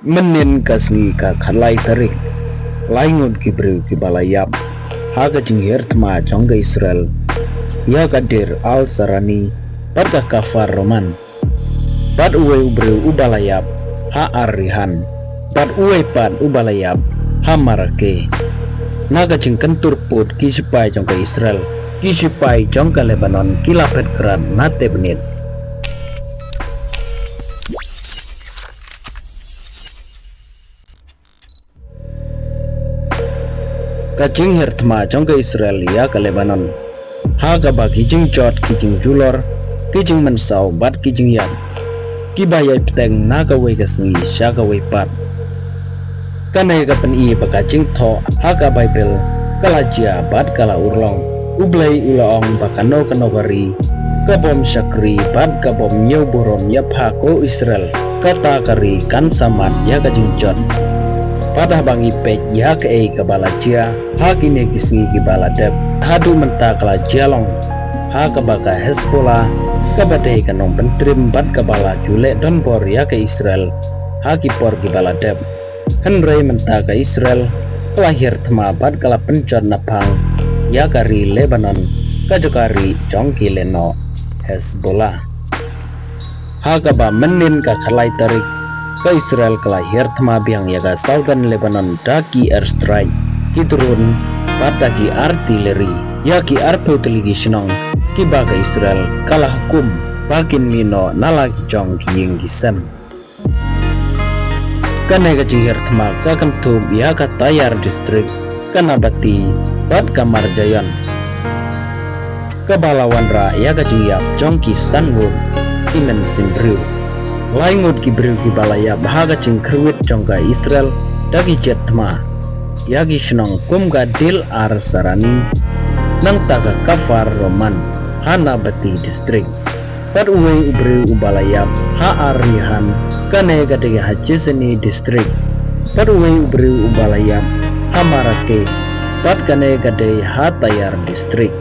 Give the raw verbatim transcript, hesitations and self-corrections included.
Mynnin ka sngi ka khatlai tarik, lai ngut ki briew kiba la ïap ha ka jinghiar thma jong ka Israel ïa ka Deir al Sarani bad ka Kafar Roman. Bad uwei u briew uba la ïap ha Ar Rihan, bad uwei pat uba la ïap ha Marake. Na ka jingkyntur pud ki shipai jong ka Israel, ki shipai jong ka Lebanon ki la phet krad na te bnit. Ka jinghiar thma jong ka Israel ïa ka Lebanon, ha kaba ki jingjot, ki jingjulor, ki jingmynsaw bad ki jingïap, kiba ïai bteng na kawei ka sngi sha kawei pat. Kane ka pyni ba ka jingthoh ha ka Baibl ka la jia bad ka la urlong. U Blei u la ong ba kano kano ka ri kabym shakri bad kabym ñiew burom ïa pha ko Israel, kata ka ri kan sa mad ïa ka jingjot. Bad haba ngi peit ïa kaei kaba la jia ha kine ki sngi kiba la dep, haduh mynta ka la jia long ha kaba ka Hezbollah kaba dei ka nongpyntrim bad kaba la ju leh donbor ïa ka Israel ha ki por kiba la dep. Hynrei mynta ka Israel ka la hiar thma bad ka la pynjot naphang ïa ka ri Lebanon, ka jaka ri jong ki lehnoh Hezbollah. Ha kaba mynnin ka khatlai tarik, ka Israel ka la hiar thma biang ïa ka Southern Lebanon da ki airstrike, ki drone bad da ki artillery ïa ki arphew tylli ki shnong kiba ka Israel ka la hukum ba kin mih noh na la ki jong ki ïing ki sem. Kane ka jinghiar thma ka kynthup ïa ka Tyre District, ka Nabati bad ka Marjayon, kaba la wanrah ïa ka jingïap jong ki san ngut ki mynsiem briew. Lai ngut ki briew kiba la ïap ha ka jingkhyrwit jong ka Israel da ki jet thma ïa ki shnong kum ka Deir al Sarani, nangta ka Kafar Roman ha Nabati District. Bad uwei u briew uba la ïap ha Ar Rihan, kane ka dei ha Checheni District. Bad uwei u briew uba la ïap ha Marake, bad kane ka dei ha Tyre District.